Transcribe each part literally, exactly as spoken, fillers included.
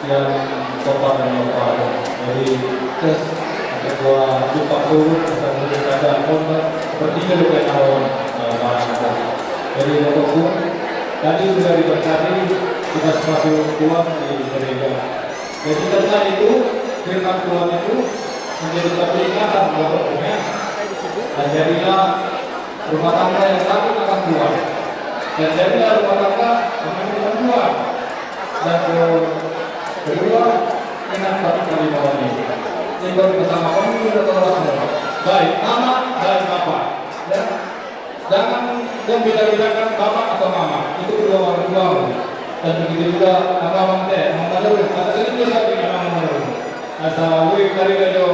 Yang topa dan topa. Jadi, terus, ketua jumpa suruh, ketua jumpa suruh, seperti itu, kayak tahun, eh, barang itu. Jadi, untuk, tadi sudah diberkati, kita sepatu Tuhan di gereja. Jadi, karena itu, firman Tuhan itu menjadi satu ingatan buat kita. Dan jadilah rumah tangga yang satu akan Tuhan. Dan jadilah rumah tangga yang menyenangkan Tuhan. Dan ke-, kedua, ingat satu kalimat ini. Ini baru bersama kamu, kita tahu semua. Baik mama, baik papa. Ya. Jangan membeda-bedakan bapak atau mama. Itu kedua orang tuamu. Dan begitu juga abang te, mama te, ada sedikit lagi abang te. Asa wih kali aja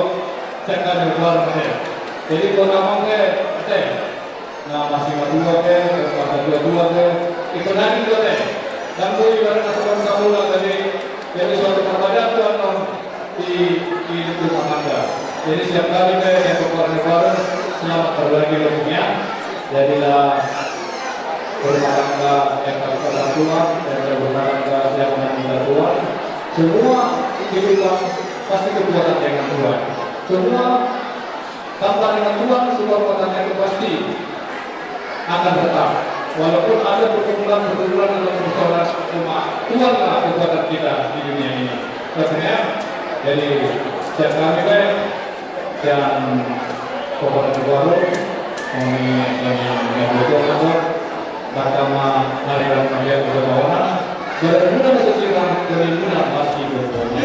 cek aja keluar te. Jadi kalau abang te, te, na masih matua te, masih tua-tua te, itu nanti juga te. Dan gue ibaratnya sebelum kamu lah tadi, jadi suatu pertanyaan Tuhan, Om, di, di rumah tangga. Jadi setiap kali saya yang keluar-keluar, selamat berbagi rezekinya. Jadilah berumah tangga yang berkekuatan Tuhan, dan berumah tangga yang menanti Tuhan. Semua kehidupan pasti kekuatan dengan Tuhan. Semua tanpa dengan Tuhan, semua kekuatan itu pasti akan tetap. Walaupun ada pergumulan-pergumulan dalam persoalan, cuma Tuhanlah kekuatan kita di dunia ini. Artinya, jadi, siap kami, Pak, yang kekuatan baru, kami, kami, kami, Mahkamah Pengadilan Negeri Jakarta Barat, berguna sesuai dengan masi berguna.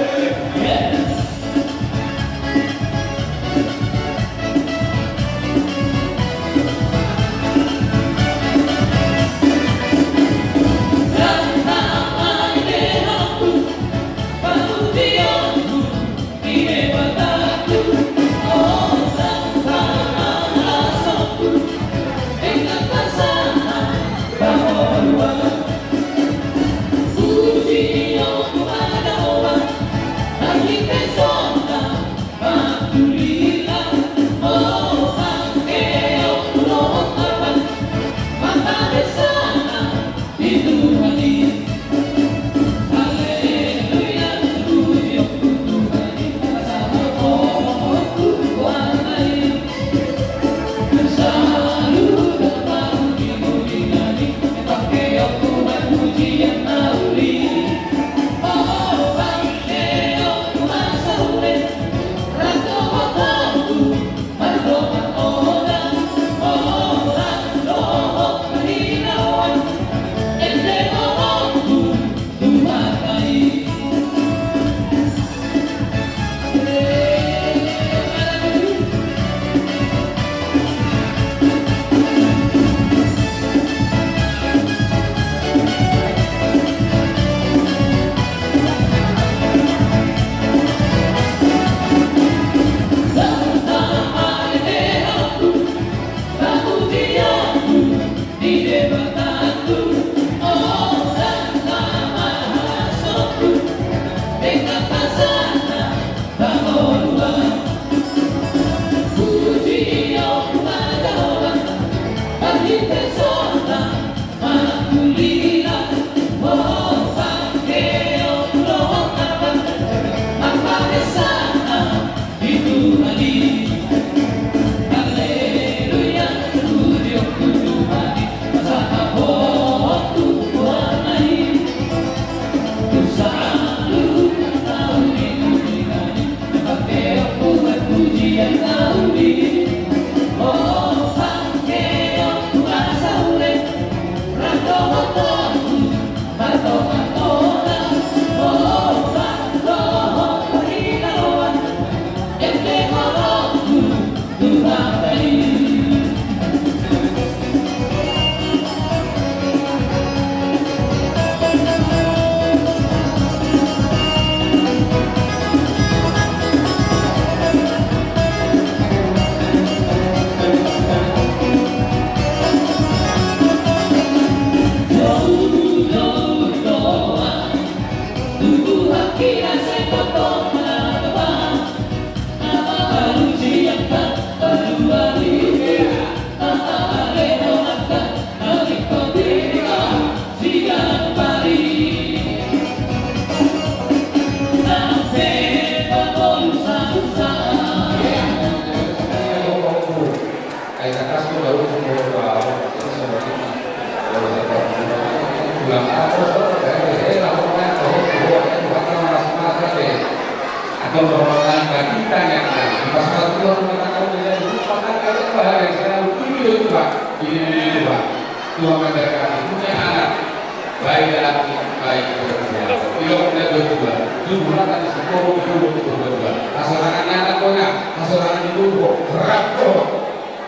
Jumlah tadi sepuluh, sepuluh, sepuluh, sepuluh. Hasorangan ni anak kona, hasorangan ni tubuh, rap dohot.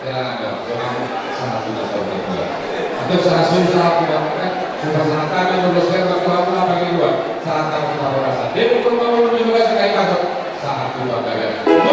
Sahat tu na sahat tu na sahat tu na. Antong sahat tu na sahat tu na. Sahat tu na sahat tu na. Sahat tu na sahat tu na. Sahat tu na sahat tu na. Sahat tu na sahat tu na.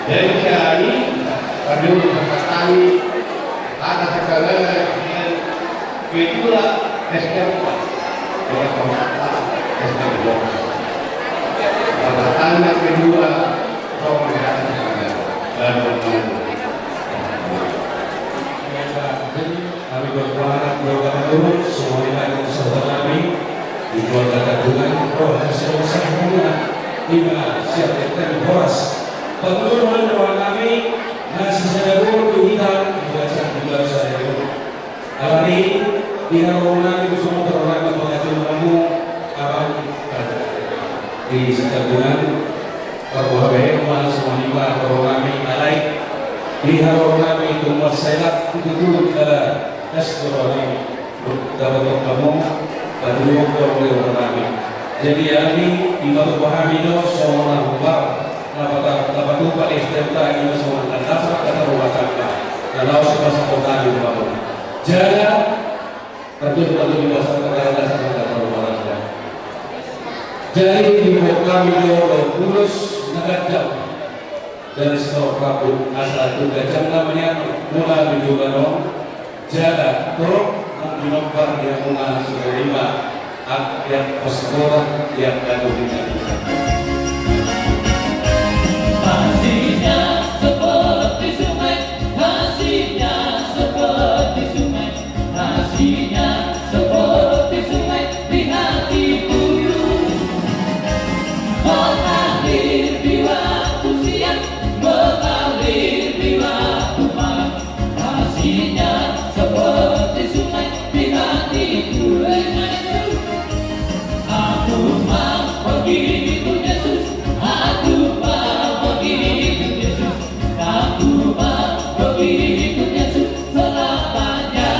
Jadi, kami, atas segala yang kedua, S M empat, dengan pemerintah S M dua. Pertama, kedua, pemerintah dan pemerintah. Hami berdoa, doa menurut semua yang ada di saudara kami, di keluarga kandungan, roh dan seluruh sahbungan, di mana siap dan horas. Pengurus doa kami, nasi sadabur, tu hita, di belasan, di belasan, Alani, di haroro nami, tusuk motor nami, pengatur namu, abang, di sitabunan, parboha behe, ma songon i ma haroro nami, alai, di haroro nami, tung marsailak, tutu, ala, das, haroro nami, dapoton hamu, patuduhon, haroro nami. Jadi, alani, ima tu hami do, songon na hubar, na pata-, na patupa S T M ta, ima songon na dasar, kata rumah tangga, na laos, pasal kota, di rumah. Jala, terjun, terjun di pasar, kata dasar, kata rumah tangga. Jadi, di kami do, do, tulus, na ganjang. Dan stop rambut asa tu gajang namanya mula di dua no. Jala torop mungkin ompar dia muna sudah lima. Ak dia pos bola dia kadu di. Hasilnya seperti sungai, hasilnya seperti sungai, hasilnya seperti sungai di hatiku. Mengalir di waktu siang, mengalir di waktu malam. Hasilnya seperti sungai di hatiku. Aku mau pergi ikut Yesus. Aku mau pergi ikut Yesus. Aku mau pergi ikut Yesus selamanya.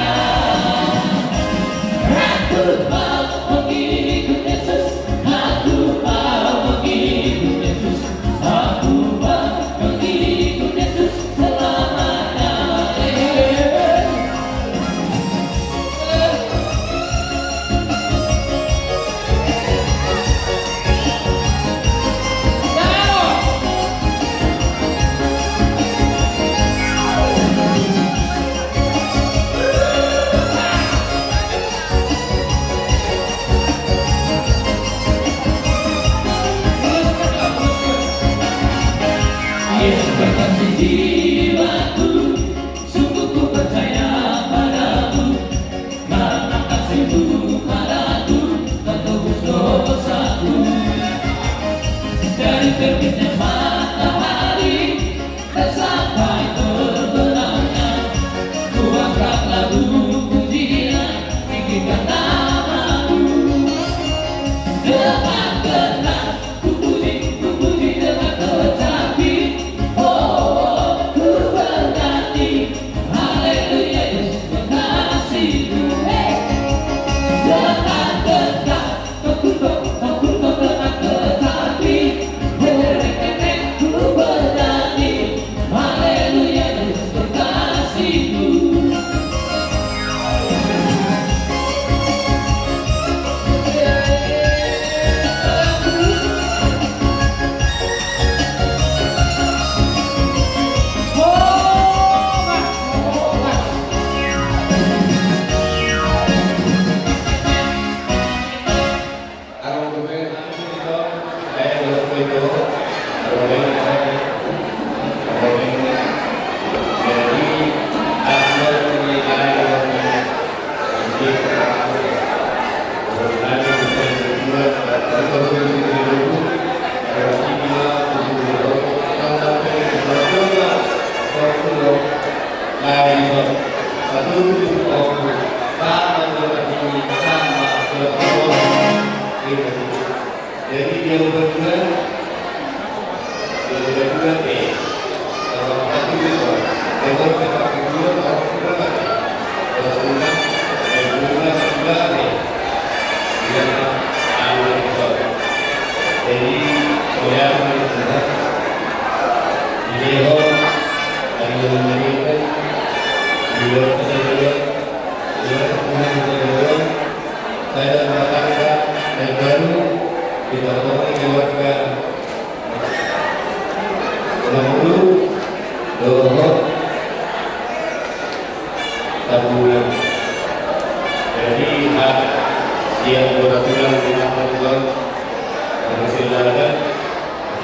Aku mau pergi ikut Yesus. Aku mau pergi ikut Yesus. Aku mau pergi ikut Yesus selamanya. Yesus, berkasih jiwaku, sungguh ku percaya padamu, karena kasihmu padaku telah tebus dosaku. Dari terbitnya matahari dan sampai terbenamnya, ku angkat lagu pujian, tinggikan namamu. Dengan tenang ku puji, ku puji dengan tetapi, oh, ku bernyanyi, haleluya, Yesus kekasihku. Hei. Dengan tenang Jadi dia berdua, dia berdua, eh, kalau satu itu, dia berdua, orang berdua, orang berdua, eh, berdua, berdua, eh. Dia, anu, itu. Jadi, dia berdua, dia, ada yang meninggal, dia berdua, dia berdua, dia berdua. Saya datang dari baru, kita tolong keluarga. Enam puluh, dohot, satu bulan. Jadi, hak siap dua bulan, lima bulan, harus dilakukan.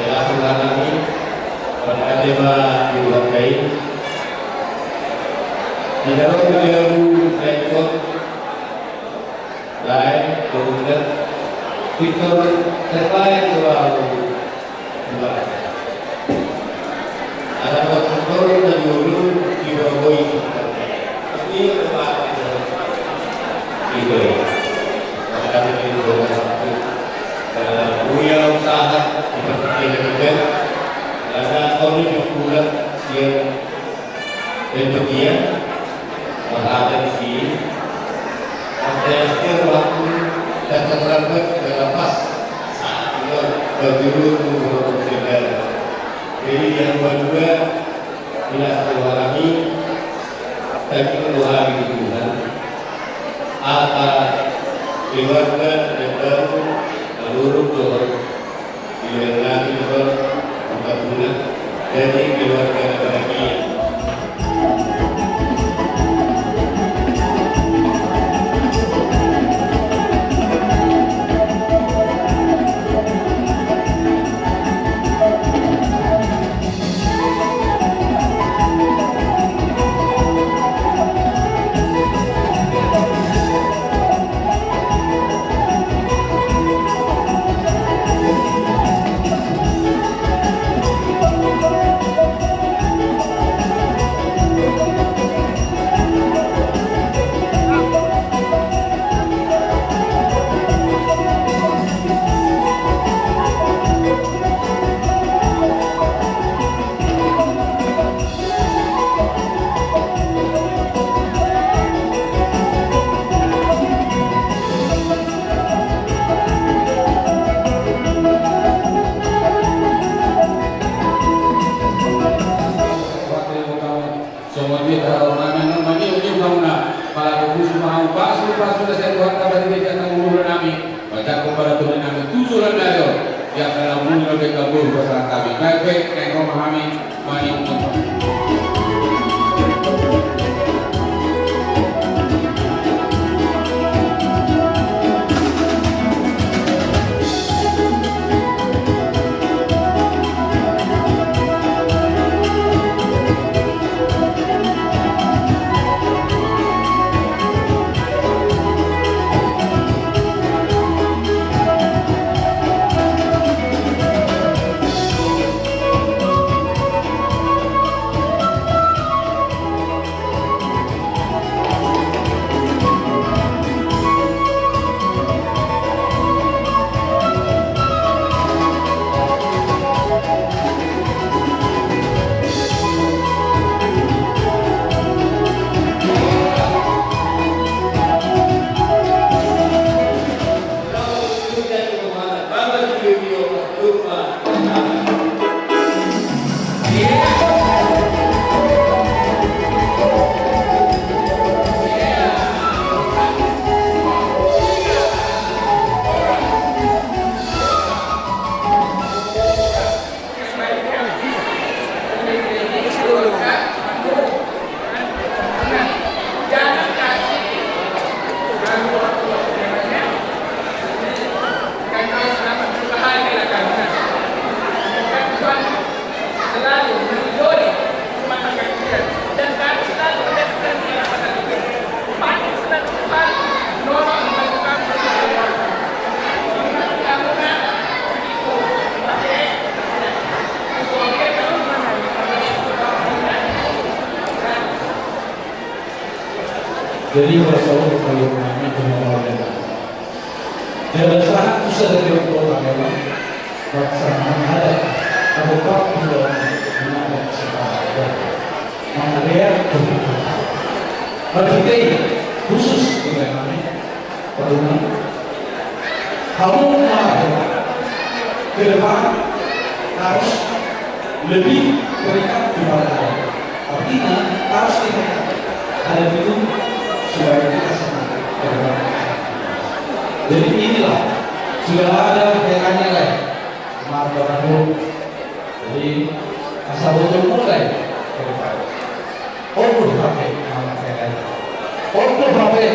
Jelas, mengalami, pada tema dihargai. Di dalam beliau, saya ikut, Lae, kemudian Victor terbaik selalu. Ada Victor dan dulu di Bogor. Ini terbaik. Itu ya. Makanya di Bogor. Eh, Uya usaha di pertandingan juga. Karena kau ini juga siap. Dan kemudian, berada di sini, ada yang setia waktu dan terlambat dalam pas saat itu berdua untuk saudara. Jadi, yang berdua tidak satu hari, tapi dua hari di Tuhan. Apa keluarga dan baru menurut Tuhan. Di dalam itu, buka bulan. Jadi keluarga bahagia. Songon dia tahu mana nang mani ujung kamu na pala tubuh semau pasu pasu na saya Tuhan tak beri dia tak ngurus nami. Baca kepada Tuhan nami tujuh rendayo. Dia akan lamun lebih kabur pasal kami. Baik baik naik rumah kami. Mani. Jadi, bersyukur kalau kami cuma mau dengar. Dia ada sahat susah dari orang tua kami, Pak. Laksamana adat, abo paham tu dalam mengadat sekarang. Mangalean tu. Marhite i khusus tu kami. Pertama, hamu ma ke depan harus lebih terikat kepada adat. Artinya harus terikat adat itu supaya kita senang ke depan. Jadi inilah sudah ada herannya lah. Marga Bandung. Jadi, asa bocor mulai ke depan. Ondo hape nama saya. Ondo hape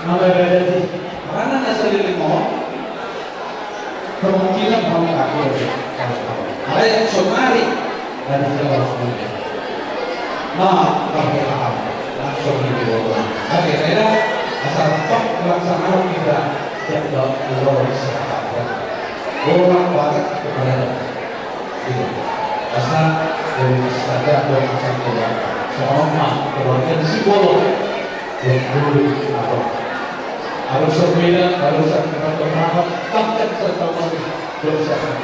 nama saya. Mana na saliling mau? Kemungkinan kamu takut. Ada yang somari dari Jawa Timur. Nah, pakai paham. Langsung di Jawa Timur. Oke, saya dah. Asal tok pelaksanaan kita tidak lolos. Orang barat kepada Asa dari sada doa akan keluarga. Songon ma keluarga di Simbolon. Yang dulu di Simbolon. Harus berbeda, harus kita berharap, bahkan serta mati. Dosa akan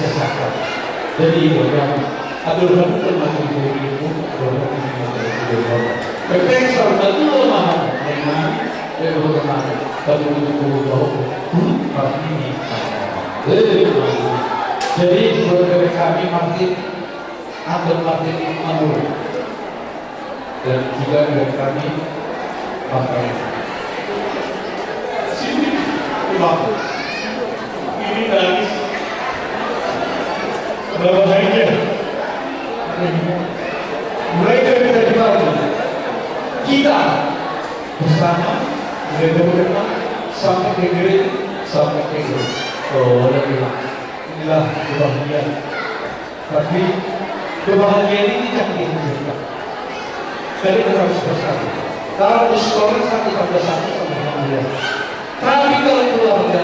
sesakan. Jadi itu kan. Atur hadukan mati dulu. Atur hadukan mati dulu. Pepeng serta dulu mahal. Memang. Jadi, buat dari kami, Martin, Uncle Martin Manurung, dan juga dari kami, Bang Reza. Sini, Bang. Ini tadi. Berapa baik ya? Mulai dari tadi pagi kita bersama, mulai dari rumah sampai ke gereja, sampai ke gereja. Oh, inilah kebahagiaan. Tapi kebahagiaan ini jangan dihancurkan. Jadi kita harus bersatu. Kalau di sekolah satu tambah satu sama dengan dia. Tapi kalau keluarga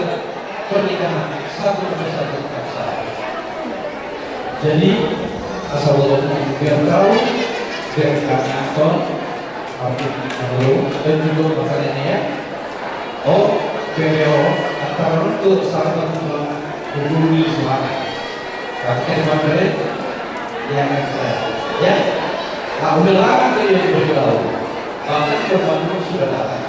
pernikahan satu tambah satu tambah satu. Jadi asal lo biar tahu, biar kami nonton, tapi kalau dan juga makanya ya. Oh, P P O antara untuk sahabat hubungi suara. Pakai materi yang saya, ya. Nah, udah lama tuh yang bergaul. Bahkan teman-teman sudah datang.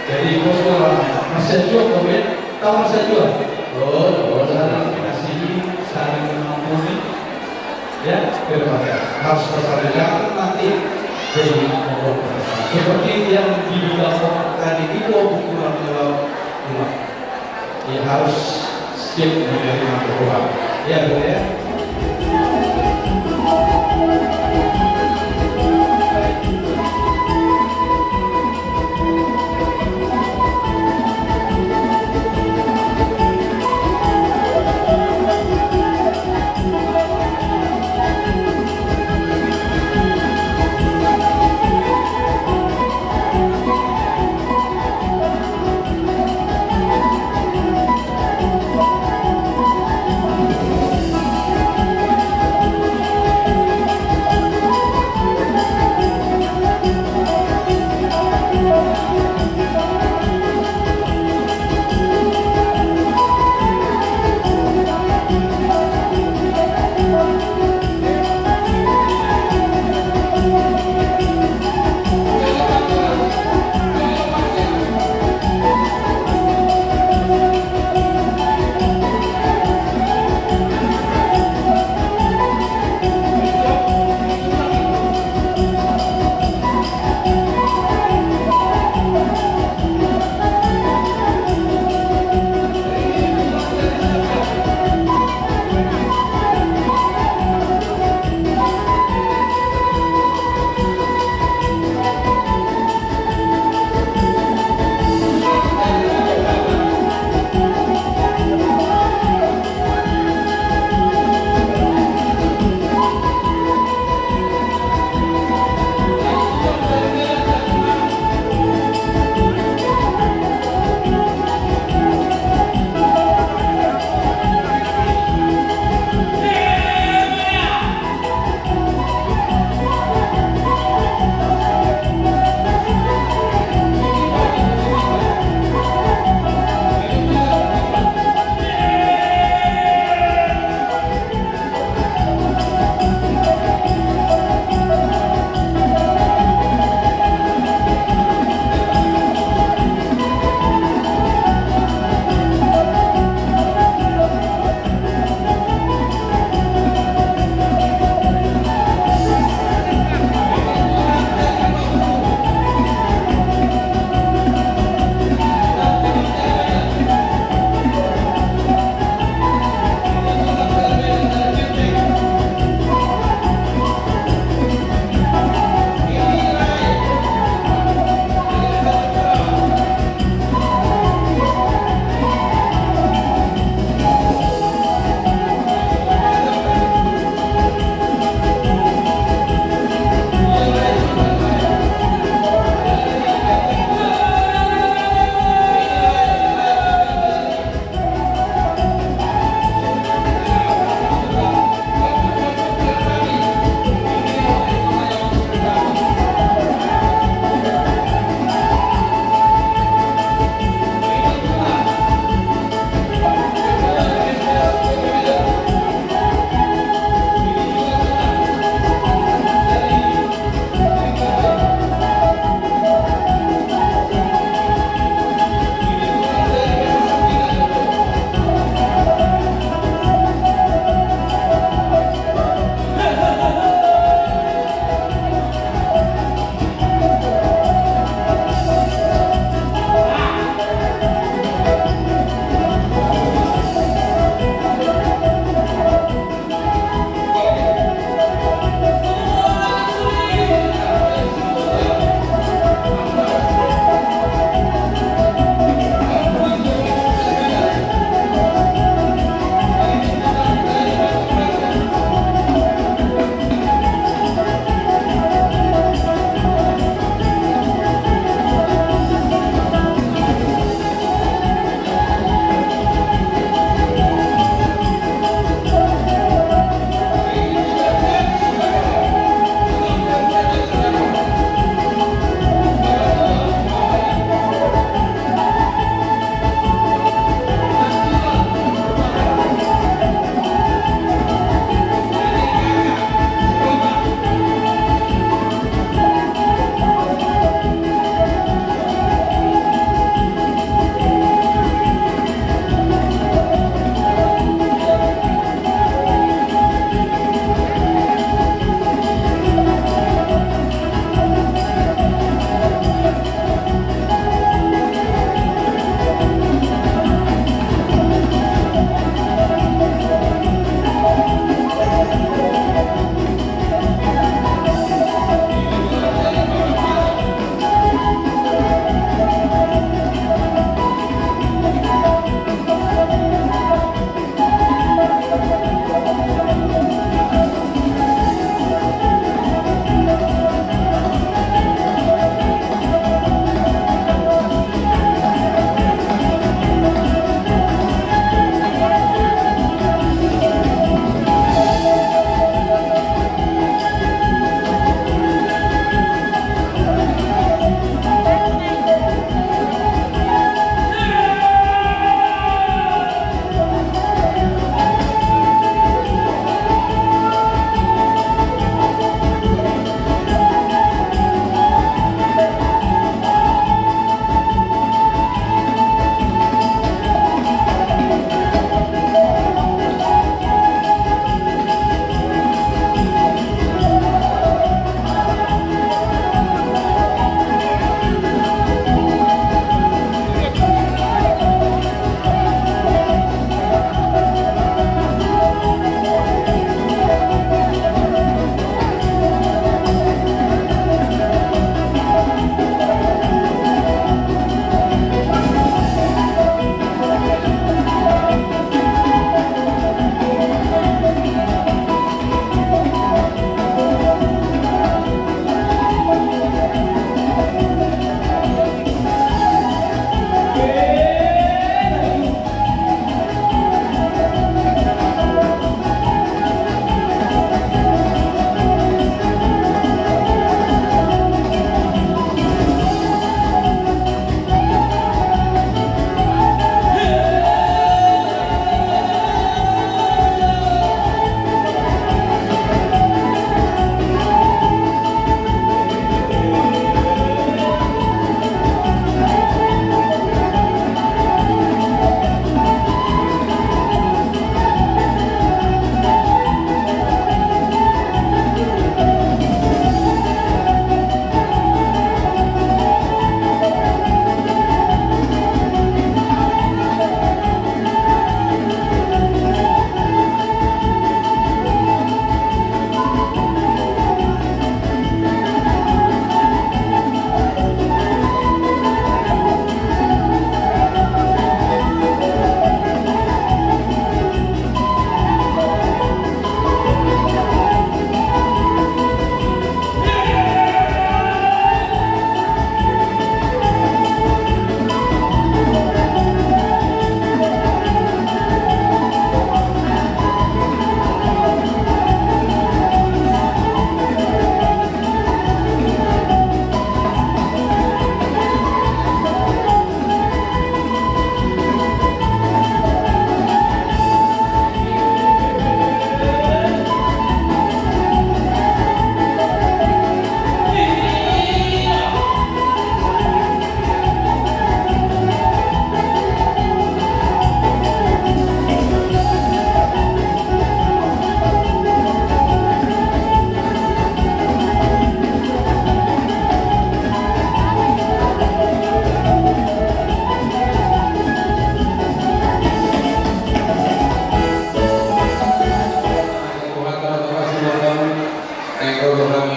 Jadi bos orang masih jual komen, tahu masih jual. Oh, oh, saling kasih, saling mengampuni. Ya, terima kasih. Harus saling datang nanti. Jadi seperti yang dibilang tadi itu ukuran dalam rumah. Ya, harus siap menerima kekurangan. Ya, Bu, ya.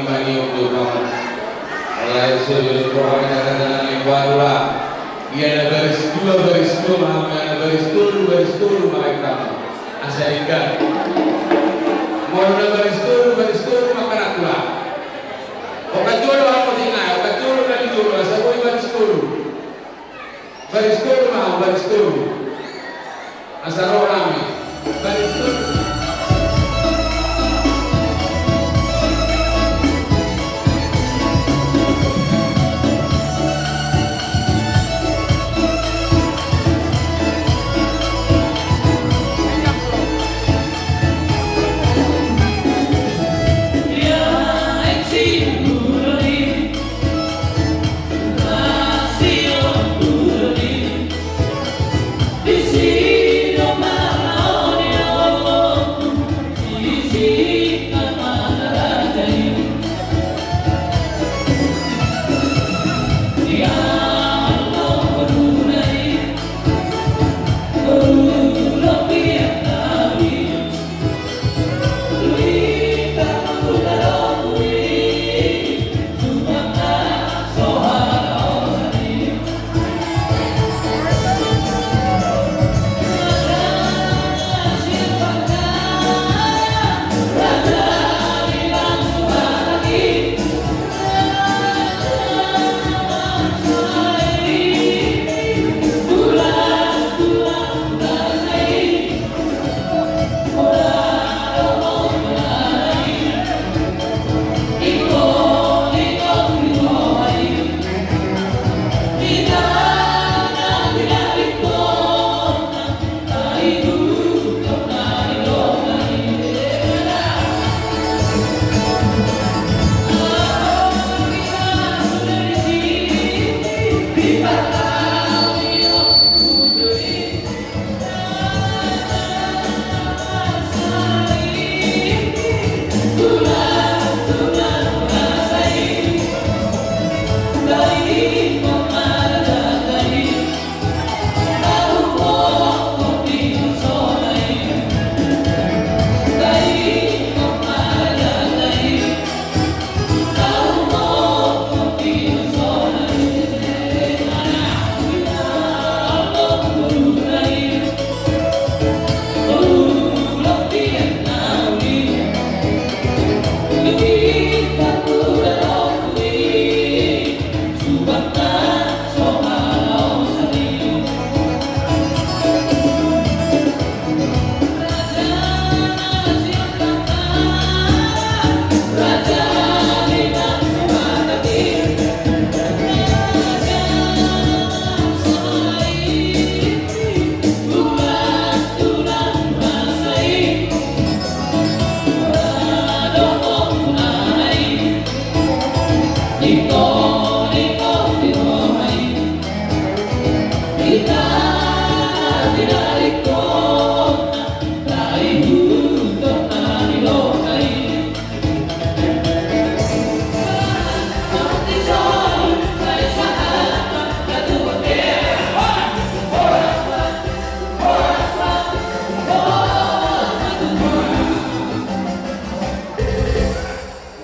Mani untuk kamu. Alai so di roha na kata na membuat ula. Ia na baris dua, baris dua, maha na baris tolu, baris tolu, maha kamu. Asa ikan. Mau na baris tolu, baris tolu, maha na kula. Oka jolo hamu di nga, oka jolo na di jolo, asa boi baris tolu. Baris tolu ma, baris tolu. Asa ro hami. Baris tolu.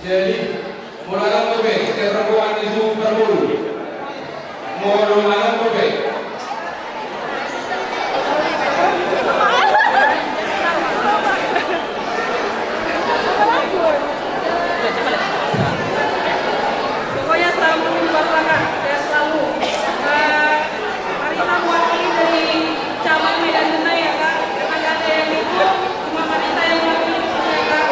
Jadi, molo adong dope, setiap rombongan di suku Parboru. Molo adong dope. Pokoknya selamat minggu, Bapak, Kak. Sehat selalu. Eh, Marisa mewakili dari cabang Medan Denai ya, Kak. Karena nggak ada yang ikut, cuma Marisa yang mewakili di sini ya, Kak.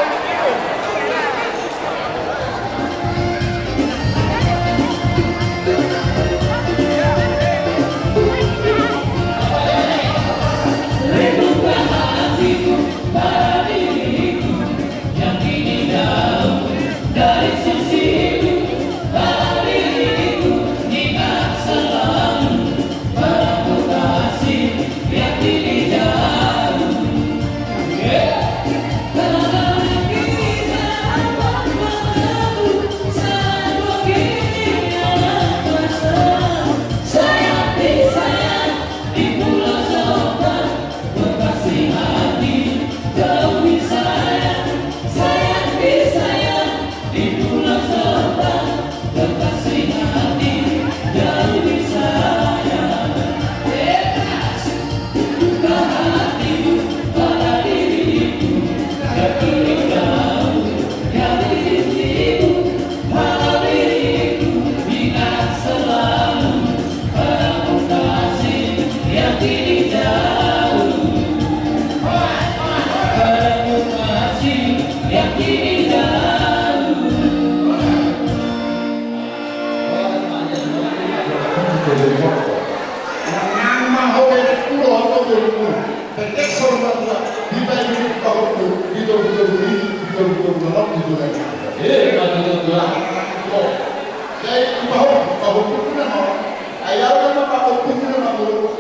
Pahompu, pahompu na mau. Ai au na pahompu na mau.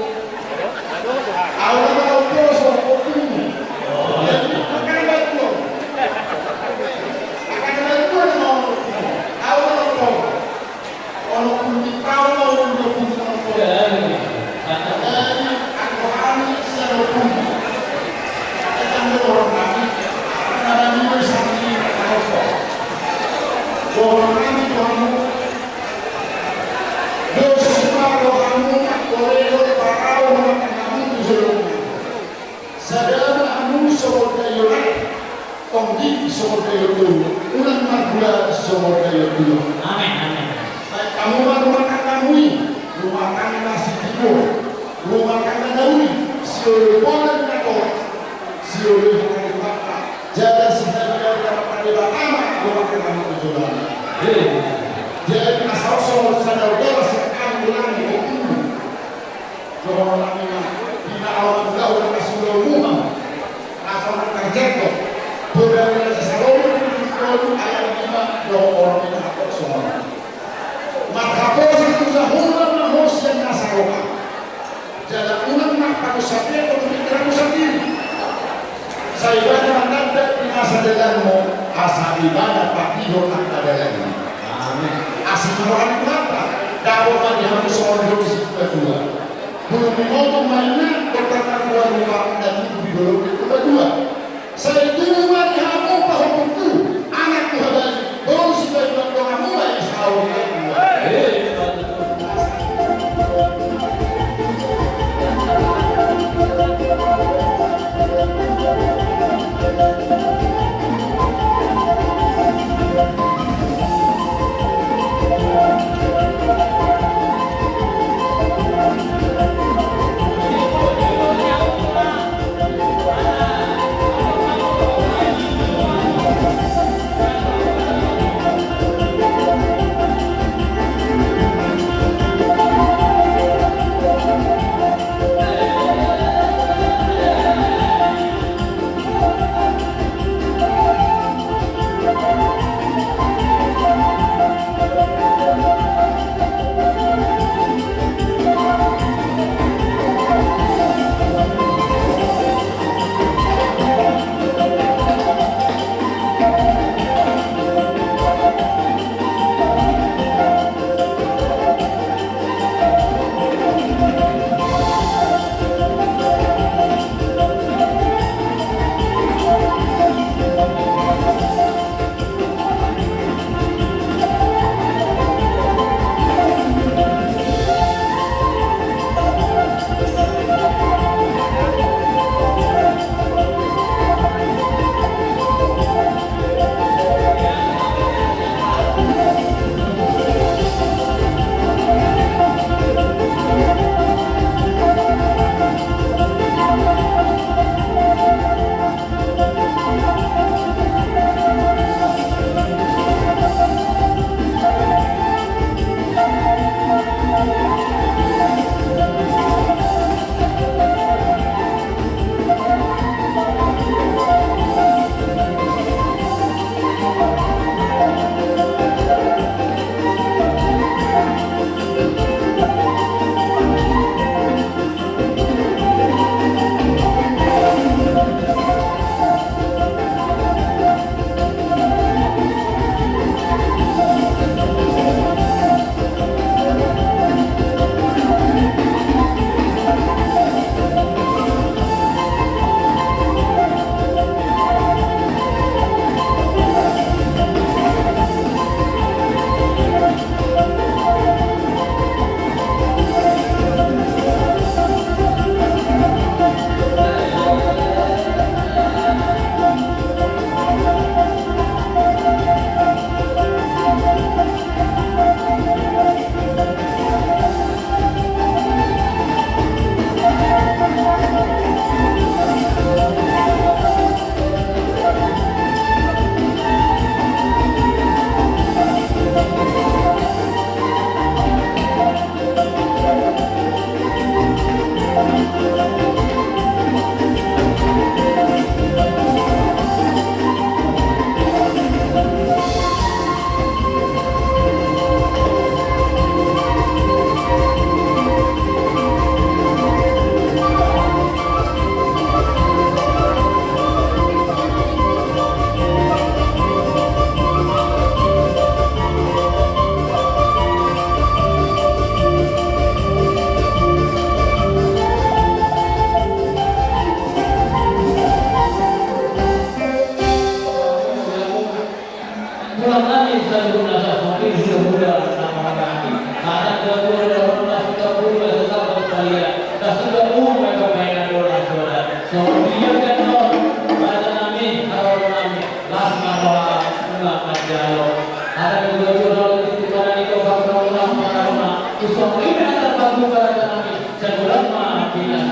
Au na mau poso pahompu. Jadi makana baik lo. Makana baik lo na mau. Au na mau. Ono pun di pau mau pun di pau. Jadi aku hari siapa pun. Kita kan orang kami. Karena kami bersama ini. Orang kami Tuhanmu. Sada ma hamu songon daion, tonggi songon daion, unang margula songon daion. Amin, amin. Baik hamu ma rumah tanggamu i, rumah tangga si Tio, rumah tangga na uli, sioloi pola ni nator, sioloi hata ni Debata, jala sioloi hata ni Debata ma rumah tanggamu i. Jadi asa songon sada utola sian hami ulang ni. Dohonon nami ma, di na ahu mangulahon na sumurung muha, asa mangkarjak do, poda ni Raja Salomo di tolu ayat lima, dohonon nami ma songon on. Marhaposan tu Jahowa ma ho sian nasa roha. Jala unang ma panusahion pikiranmu sandiri. Sai Ibana mananda di nasa dalanmu, asa Ibana patihon angka dalanmu. Amin. Asi ma roha ni Tuhanta, dapot ma di hamu songon didok ni si Tuba Dua. Bulung ni motom ma inna, dohot tarlumobi ma na tubu di dolok ni Tuba Dua. Sai tubu ma di hamu pahompungku, anak tu habari, bolu sibayu andong hamu ma i saur matua. Songon i ma na tarpatupa raja nami, sai holan ma pina.